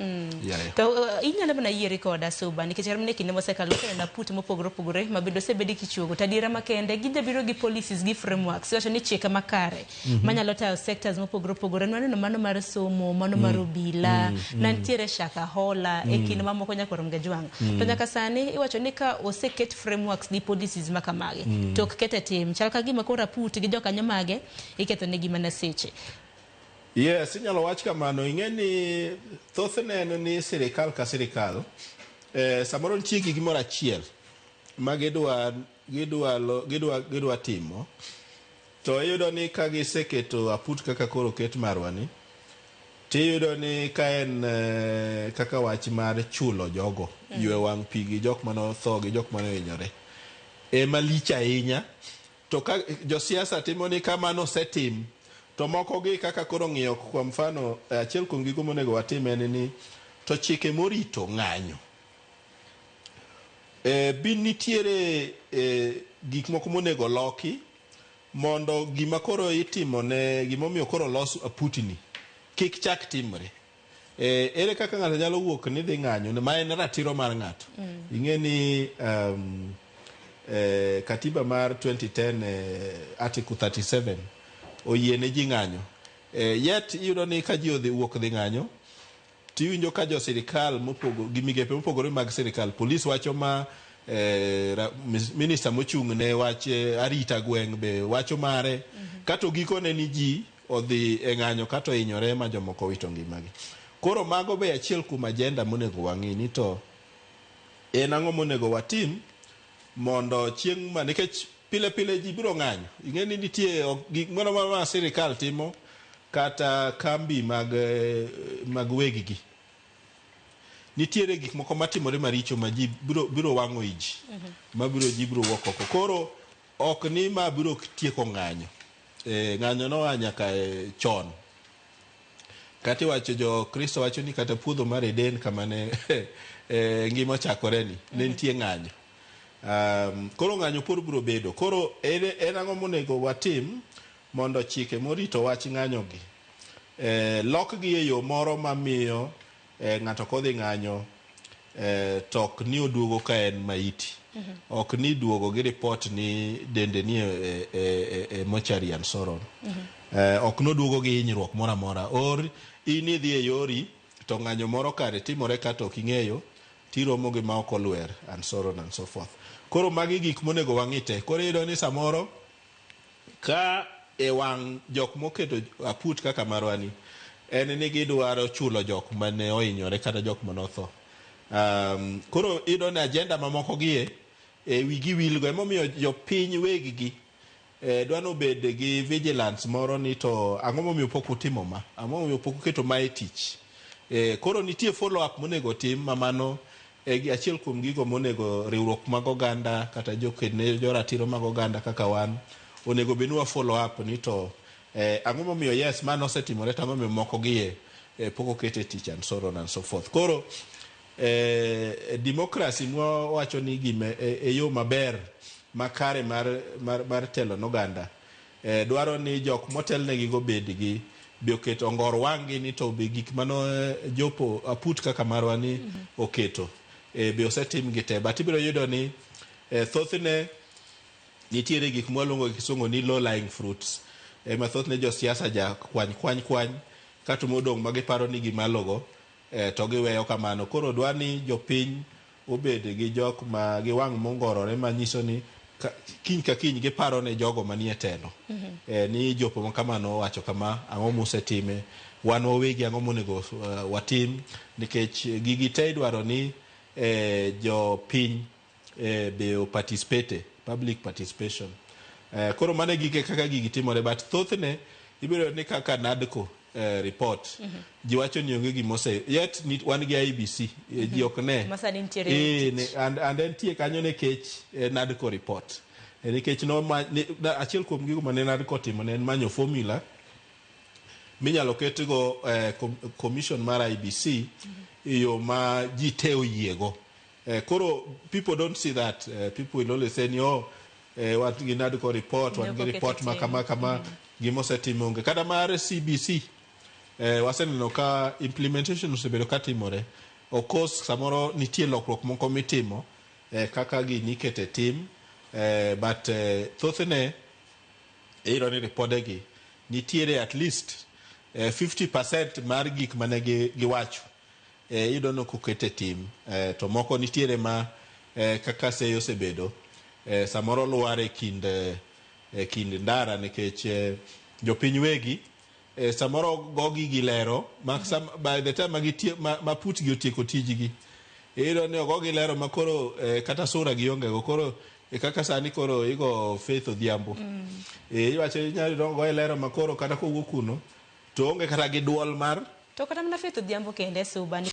Yeah. To inyalo mana yieri koda Suba nikech kata mana e kinde mosekalo waseneno aput mopogore opogore ma bende osebedi kichuogo to adiera makende gijabiro gi policies gi frameworks iwacho ni chike makare manyalo tayo sectors mopogore opogore nwaneno mano mar somo mano mar obila na nitiere Shakahola e kind mamoko nyaka orom Gajwang' to nyaka sani iwacho ni ka oseket frameworks gi policies ma kamagi to ok ket e tim chal ka gima koro aput gi jokanyo mage iketho negi mana seche. Yes, inyalo wach kamano. Ing'e ni thothne en ni sirikal ka sirikal samoro nitie gi gimoro achiel ma gidwa gidwa lo- gidwa gidwa timo to iyudo ni ka giseketo aput kaka koro oket marwa ni tiyudo ni ka en kaka wach mar chulo jogo ywe wang' pi gi jok mane otho gi jok mane ohinyore ema lich ahinya. To ka josiasa timo ni ka mano osetim, to moko gi kaka koro ng'iyo kwa mfano achiel kuom gigo monego watim en ni to chike morito ng'anyo bi nitiere gik moko monego loki mondo gima koro itimo ne gimomiyo koro los aputni kik chak timre. Ere kaka ng'ato nyalo wuok ni dhi ng'anyo ma en ratiro mar ng'ato? Ing'e ni katiba mar 2010 article 37 oyie ne ji ng'anyo. Yet iyudo ni ka ji odhi wuok dhi ng'anyo tiwinjo ka jo sirikal mopogo gi migepe mopogore mag sirikal, polis wacho ma minister mochung' ne wach arita gweng' be wacho mare, kato gikone ni ji odhi e ng'anyo kato ohinyore ma jomoko owito ngimagi. Koro mago be achiel kuom agenda monego wang'i ni to en ang'o monego watim mondo chieng' ma nikech pile pile ji biro ng'anyo. Ing'e ni nitie gik moro ma sirikal timo kata kambi mag weggi. Nitiere gik moko matimore maricho ma ji biro wang'o i ji ma biro ji biro wuok oko. Koro ok ni ma biro tieko ng'anyo. Ng'anyo noa nyaka chon. Kata iwacho jo Kristo wacho ni kata puodho mar Eden kama ne ngima ochakore ni ne nitie ng'anyo. Koro ng'anyo pod biro bedo. Koro en ang'o monego watim mondo chike morito wach ng'anyo gi lokgi e yo moro mamiyo ng'ato kodhi ng'anyo to ok ni oduogo ka en maiti. Ok ni duogo gi report ni dende ni e mortuary and so on. Ok noduogo gi hinyruok moro amora. Or in idhi e yori to ng'anyo moro kare timore ka to ok ing'eyo tiromo gi ma ok olwer and so on and so forth. Koro magi gik monego wang'i te. Koro iyudo ni samoro ka e wang' jok moketo aput kaka marwa ni en ni gidwaro chulo jok mane ohinyore kata jok mane otho. Koro iyudo ni agenda mamoko gie e wigi wilgo emomiyo jopiny weggi dwa nobed gi vigilance moro ni to ang'o momiyo pok utimo ma, ang'o momiyo pok uketo ma e tich. Koro nitie follow up monego tim ma mano e achiel kuom gigo monego riwruok mag oganda kata joked ne joratiro mag oganda kaka wan onego bed ni wa follow up ni to ang'o momiyo yes ma nosetimore to ang'o momiyo moko gie pok oket e tich and so on and so forth. Koro democracy mwawacho ni gime e yo maber makare mar telo n'oganda dwaro ni jok motelnegi go bed gi be oketo ongor wang'gi ni to be gik mano jopo aput kaka marwa ni oketo be osetim gi te. But ibiro yudo ni thothne nitiere gik mwaluongo gi kisungu ni low lying fruits ma thothne josiasa ja kwany kwany kwany kato modong' ma giparo ni gimalogo to giweyo kamano. Koro dwa ni jopiny obed gi jok ma gi wang' mongorore manyiso ni kiny ka kiny giparo ne jogo manie telo ni jopo ma kamano owacho kama, ang'o musetime, wan wawegi ang'o monego watim, nikech gigi te idwaro ni jopiny be o participate, public participation. Koro mano e gike kaka gigi timore, but thothne ibiro yudo ni kaka NADCO report ji wacho ni onge gimose yet ni, wan gi IEBC ji ok ne Ma sani nitiere e tich. And entie kanyo nikech NADCO report nikech no ma, ni, na, achiel kuom gigo mane NADCO otimo ne en manyo formula minyalo ketgo commission mar IEBC e yo ma ji te oyiego. Koro people don't see that. People will always say ni oh, wan gi NADCO report, wan gi report ma kama kama, gima osetim onge. Kata mar CBC. Waseneno ka implementation osebedo katimore. Of course samoro nitie lokruok moko mitimo kaka gini ikete tim, but thothne iyudo ni ripodegi nitiere at least 50% mar gik mane giwacho iyudo ni ok oket e tim, to moko nitiere ma kaka seyo osebedo samoro lwar e kind e kind ndara nikech jopiny wegi samoro gogi gi lero ma by the time ma gitie ma put gi otieko tijgi, iyudo ni ogogi lero ma koro kata sura gionge go. Koro kaka sani koro igo Faith Odhiambo, iwacho inyalo yudo goye lero ma koro kata kowuok kuno to onge kata gi duol mar To kata mana Faith Odhiambo kende, Suba.